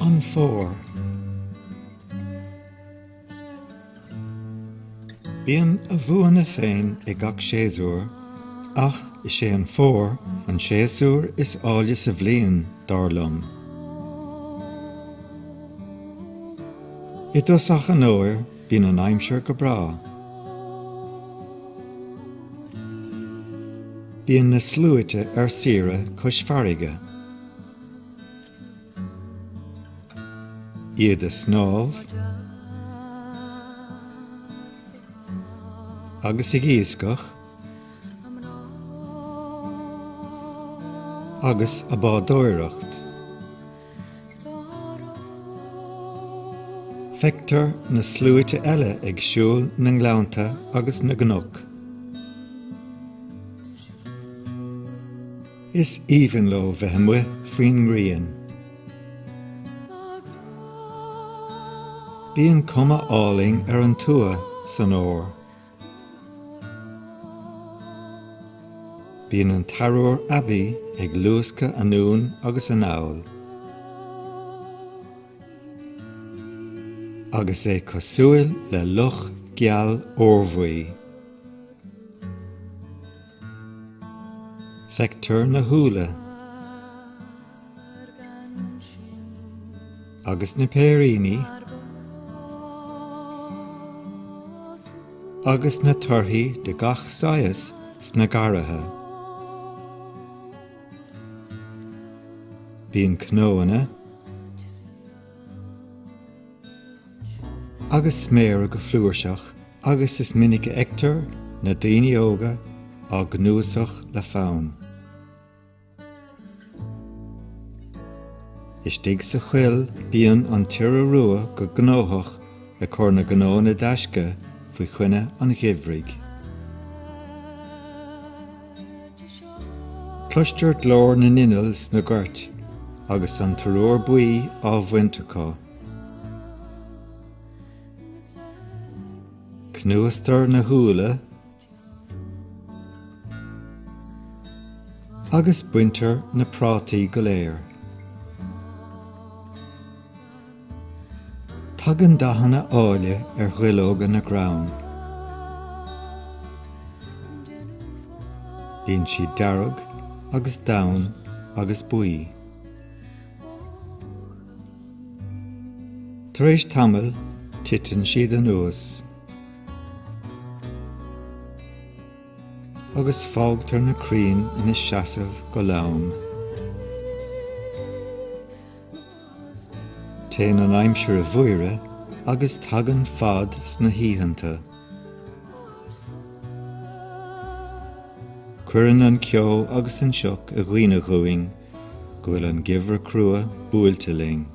An Fómhar. Bíonn a bhuanna féin ag gach séasúr, ach is é an fómhar an séasúr is áille sa bhliain, dar liom. I dtosach an fhómhair bíonn an aimsir go breá. Bíonn na sluaite ar saoire cois farraige. Iad ag snámh agus ag iascach agus ag bádóireacht. Feictear na sluaite eile ag siúl na ngleannta agus na gcnoc. Is aoibhinn leo bheith amuigh faoin ngrian. Bíonn cuma álainn ar an tuath san fhómhar. Bíonn an t-arúr aibí ag luascadh anonn agus anall. Agus é cosúil le loch geal órbhuí. Feictear na húlla agus na péiríní agus na torthaí de gach saghas sna garraithe. Bíonn cnóanna agus sméara go flúirseach agus is minic a fheictear na daoine óga á gcnuasach le fonn. Istigh sa choill bíonn an t-iora rua go gnóthach ag cur na gcnónna i dtaisce faoi choinne an gheimhridh. Cloistear glór na n-inneall sna goirt agus an t-arúr buí á bhaint acu. Cnuastar na húlla agus baintear na prátaí go léir. Tagann dathanna áille ar dhuilleoga na gcrann. Bíonn siad dearg agus donn agus buí. Tar éis tamaill, titeann siad anuas. Agus fágtar na crainn ina seasamh go lom. Téann an aimsir i bhfuaire agus tagann fad sna hoícheanta. Cuireann an ceo agus an sioc i gcuimhne dhúinn go bhfuil an geimhreadh crua buailte linn.